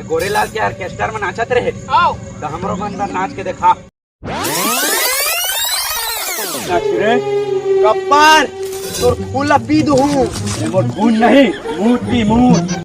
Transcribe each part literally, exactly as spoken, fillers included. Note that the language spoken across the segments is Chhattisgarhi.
गोरेलाल के ऑर्केस्ट्रा में नाचत रहे। आओ। तो हमरो मन बर नाच के देखा। नाच रे। गब्बर, तोर खून ला पी दूहूं। ये मोर खून नहीं, मूत पी, मूत।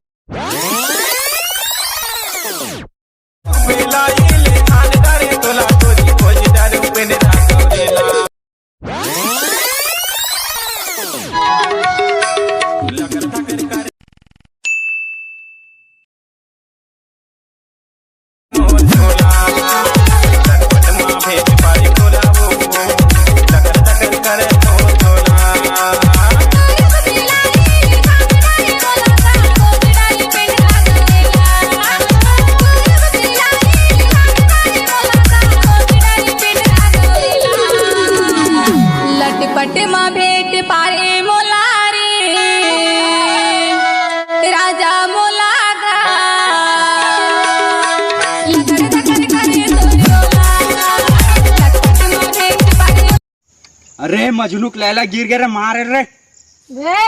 लटपट म भेंट पारे मोला रे, राजा मोला गा। लटर लटर करे तोर डोला, लटपट म भेंट पारे। अरे मजनू के लैला गिर गे रे, मारे रे। बे।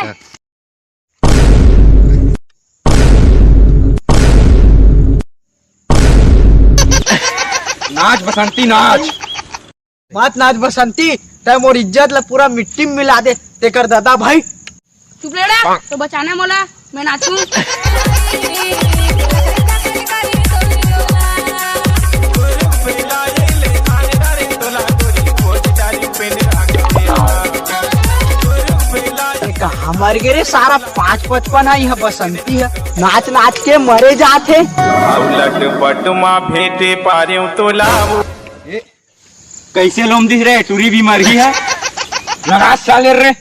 नाच बसंती नाच। मत नाच बसंती, तै मोर इज्जत ला पूरा मिट्टी में मिला दे, तेकर दादा भाई। चुप ले रे, तो बचाना मोला, मैं नाचूं। कहाँ मर गे रे सारा पाँच पचपन? आई है बसंती है, नाच नाच के मरे जात है। लटपट मा भेंटे पारेव तोला। ए, कैसे लोम दिस रे? टूरी भी मर गई है। लगा साले रे।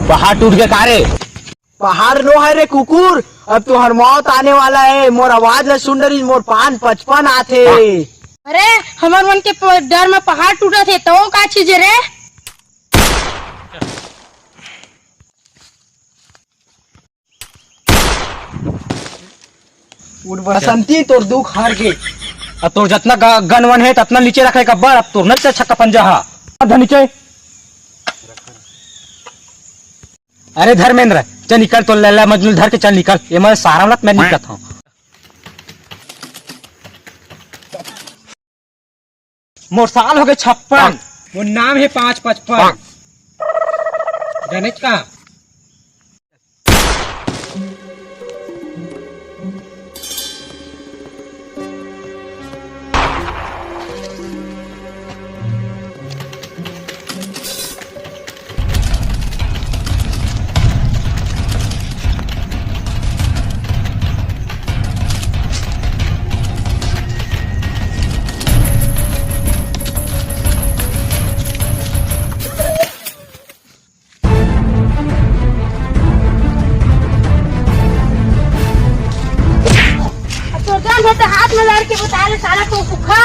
पहाड़ टूट के का रे? पहाड़ नो है रे कुकुर, अब तुहर मौत आने वाला है। मोर आवाज ला सुन डरिस, मोर पान पचपन आथे। अरे, हमर मन के प-, डर में पहाड़ टूटत हे, तो का चीज रे? उठ बसंती, तोर दुख हार गे। अब तोर जतना ग-, गन वन हे, ततना नीचे रखे गब्बर, अब तोर नहीं छक्का पंजा हा। अब धर नीचे। अरे धर्मेंद्र, चल निकल, तो लैला मजनू धर के चल निकल। ये मैं सारा लत मैं निकलत हूँ। मोर साल हो गए छप्पन, मोर नाम है पाँच पचपन। जाने का? अब तो जान है तो हाथ में लड़ के बता ले साला तो सुखा।